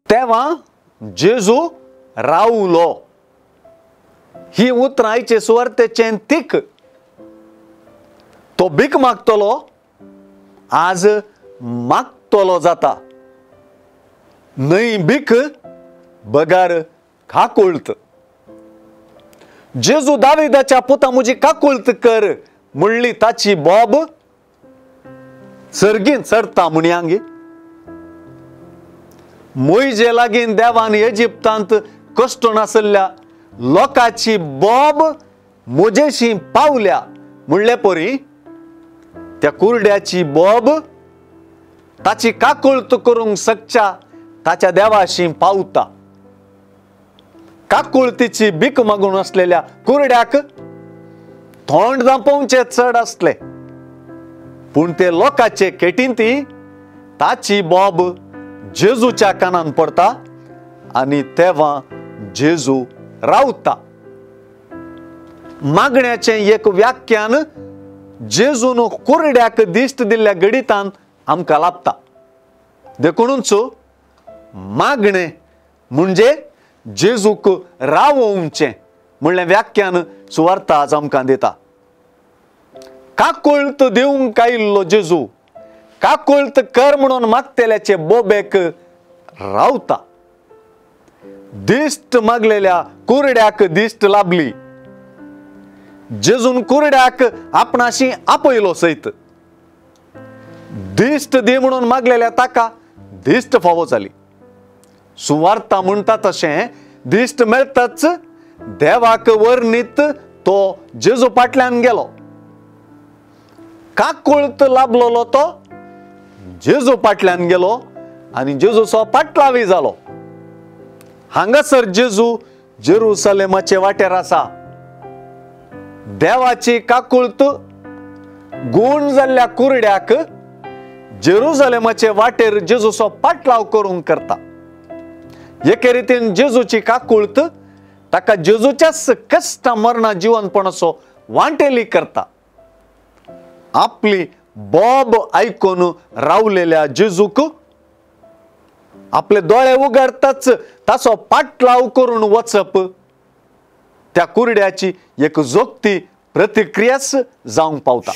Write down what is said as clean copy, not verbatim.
तेव्हा जेजू रावलो ही उतरां आयचे सुवार्तेचें तीक। तो भीक मागतलो आज मागतलो जाता, न्हय भीक बगर काकुळत। जेजू दाविदाच्या पुता म्हजी काकुळत कर म्हणली ताची बोब सर्गीन चडता म्हणयांगी। मोयजे लागीं देवान इजिप्तांत कश्ट नासल्या लोकांची बोब म्हजेशी पावल्या म्हणले परी त्या कुरड्याची बोब ताची काकुळत करूंक शकच्या ताच्या देवाशी पावता। काकुळतीची भीक मागून आसलेल्या कुरड्याक तोंड दांपोवचें चड आसलें, पूण ते लोकांचे केटींती ताची बोब जेजूच्या कानान पडता आनी तेव्हा जेजू रावता। मागण्याचें एक व्याख्यान जेजून कुरड्याक दिश्ट दिल्ल्या गणितान आमकां लाभता। देखूनच मागणें म्हणजे जेजूक रावोवचें म्हणलें व्याख्यान सुवार्ता आज आमकां दिता। काकुळत दिवंक आयिल्लो जेजू काकुळत कर म्हणून मागतल्याचे बोबेक रावता। दिश्ट मागलेल्या कुरड्याक दिश्ट लाभली, जेजून कुरड्याक आपणाशी आपयलो सयत। दिश्ट दी म्हणून मागलेल्या ताका दिश्ट फावो जाली। सुवार्ता म्हणटा तशें दिश्ट मेळटाच देवाक वर्णीत तो जेजू फाटल्यान गेलो। काकुळत लाभलेलो तो जेजू फाटल्यान गेलो आनी जेजूचो पाटलावी जालो। हांगासर जेजू जेरुसलेमाचे वाटेर आसा। देवाची काकुळत गूण जाल्ल्या कुरड्याक जेरुसलेमाचे वाटेर जेजूचो पाटलाव करूंक करता। एके रितीन जेजूची काकुळत ताका जेजूच्याच कश्ट मरणा जिवनपणाचो वांटेली करता। आपली बोब आयकून रावलेल्या जेजूक आपले दोळे उगडताच ताचो पाटलाव करून वचप त्या कुरड्याची एक जोगती प्रतिक्रियाच जावंक पावता।